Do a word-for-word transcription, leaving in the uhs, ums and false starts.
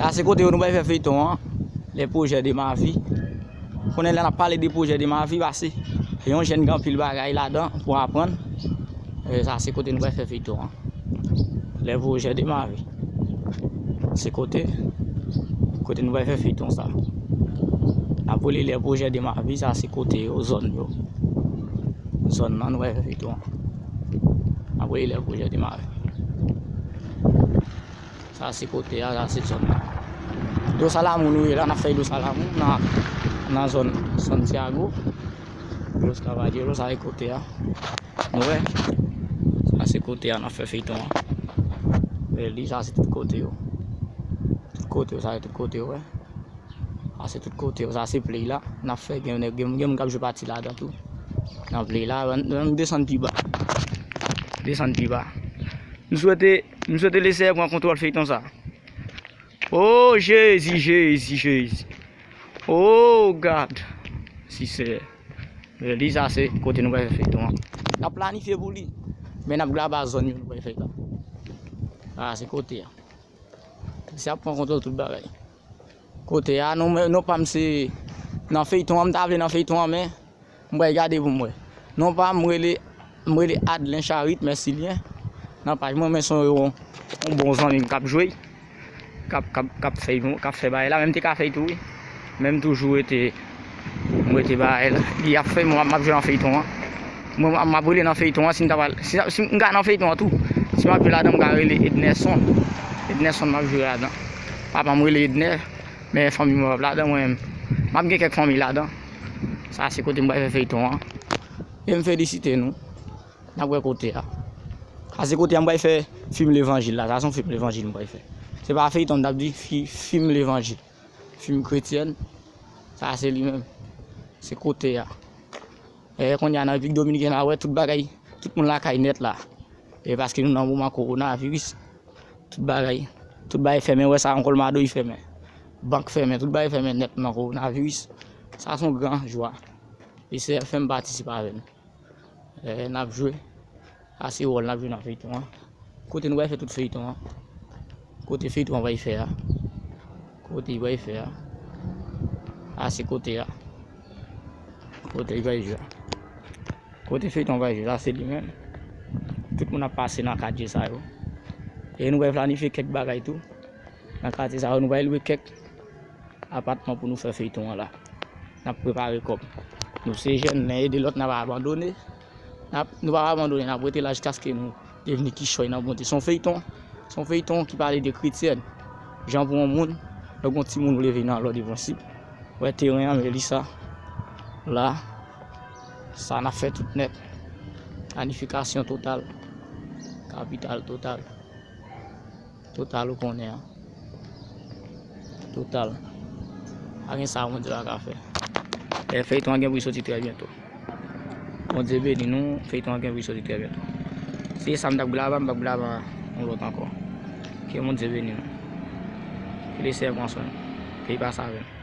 Sa se kote yo nou pral fè feyton an, les projets de ma vie. Konnen lè n ap pale de projè de ma vie, pase se yon jèn gen anpil bagay ladan pou aprann. E sa se kote nou pral fè feyton an. Les projets de ma vie. Se kote, kote nou pral fè feyton sa. N ap rele les projets de ma vie, sa se kote yo, zòn yo. Zòn nan nou pral fè feyton an. N ap rele les projets de ma vie. Sa se kote a, sa se zòn nan. Dos a la Mou nou ye la, n ap fè Dos a la Mou nan, nan zòn Santiago. Los Caballeros, sa se kote a. Nou wè? Sa se kote a, n ap fè feyton an. Men li, sa se tout kote yo. Tout kote yo, sa se tout kote yo, wè. Sa se tout kote yo, sa se play la. N ap fè gen, gen, gen moun k ap jwe pati ladan tou. Nan play la, ann, ann desann pi ba. Desann pi ba. M swete, m swete Leseyè pran kontwòl feyton sa. Oh Jezi, Jezi, Jezi. Oh God. Si se. Men li sa se kote nou pral fè feyton an. N ap planifye pou li. Men n ap graba zòn yo nou pral fè la. A, se kote a. Se ap pran kontwòl tout bagay. Kote a, non, non pa m se nan feyton an, m ta vle nan feyton an, men m pral gade pou m wè. Non pa m, m rele, m rele Adlen Charit, Mèsilyen. Nan paj mwen, men se yon, yon bon zanmi m k ap jwe, k ap, k ap, k ap fè, k ap fè bagay la, men m te ka fè tou, wi. Men m toujou rete, m rete bagay la. Li ap fè, mwen, m ap jwe nan feyton an. Mwen, m ap, m ap rele nan feyton an, si m ta pral, si, si m ka nan feyton an tou. Si m ap jwe ladan, m ka rele Ednerson. Ednerson, m ap jwe ladan. Papa m rele Edner, men fanmi mwen p ap ladan, mwen menm. M ap gen kèk fanmi ladan. Sa se kote m pral fè feyton an. E m felisite nou. N ap wè kote a. Sa se kote a m pral fè fim levanjil la. Sa se yon fim levanjil m pral fè. Se pa feyton m t ap di, fi, fim levanjil. Fim kretyèn. Sa se li menm. Se kote a. E kounye a nan Repiblik Dominikèn la, wè tout bagay, tout moun lakay nèt la. E paske nou nan moman kowonaviris, tout bagay, tout bagay fèmen, wè sa yon Colmado, li fèmen. Bank fèmen, tout bagay fèmen nèt nan kowonaviris. Sa se yon gran jwa. Leseyè fè m patisipe avè nou. E, n ap jwe. Sa se wòl n ap jwe nan feyton an. Kote nou pral fè tout feyton an. Kote feyton an pral fè a. Kote li pral fè a. A se kote a. Kote li pral jwe a. Kote feyton an pral jwe, sa se li menm. Tout moun ap pase nan katye sa yo. E nou pral planifye kèk bagay tou. Nan katye sa yo, nou pral lwe kèk apatman pou nou fè feyton an la. N ap prepare kòb. Nou se jèn, len ede lòt, n ap abandone. N ap, nou p ap abandone, n ap rete la jiskaske nou devni kichòy nan bonte. Se yon feyton, se yon feyton ki pale de kretyèn. Jan pou yon moun, lè w gen yon timoun ou leve nan lòd e prensip. Wè teren an, men li sa. La, sa n ap fè tout nèt. Planifikasyon total. Kapital total. Total ou konnen an. Total. Pa gen sa Bondye pa ka fè. E feyton an gen pou l soti trè byento. Bondye beni nou, feyton an gen pou l soti trè byento. Si se sa m t ap grava, m p ap grava yon lòt ankò. Ke Bondye beni nou. Ke Leseyè pran swen nou. Ke li pase avè nou.